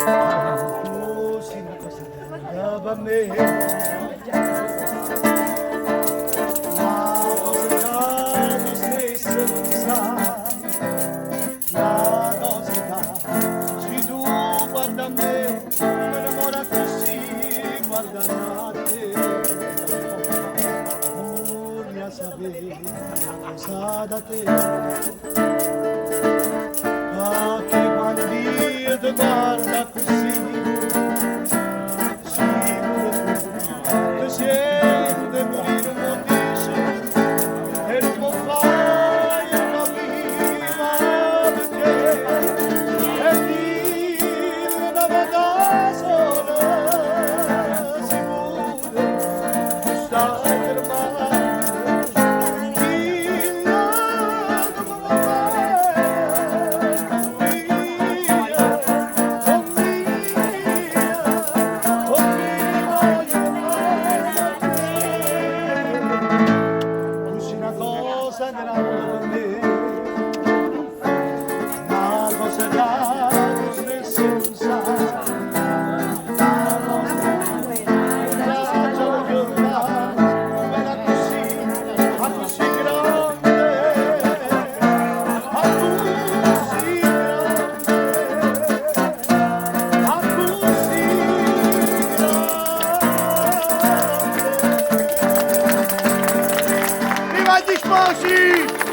Tu si' 'na cosa grande pe' me. 'Na cosa ca tu stessa nun saje, 'na cosa ca si tu guarde a me, me ne moro accussì guardanno a te. Vurria sapè 'na cosa da te. Pecché quanno io te guardo accussì, si pure tu te siente 'e murì nun m' 'o ddice e nun m' 'o faje capì ma pecché e dillo 'na vota sola si pure tu staje tremmanno dillo ca me vuò bene Io, comm'io, comm'io voglio bene a te. Tu si' 'na cosa grande pe' me, 'na cosa ca tu stessa nun saje, 'na cosa ca 'mbraccio voglio bene accussì, accussì grande, accussì grande, accussì grande. Viva gli sposi!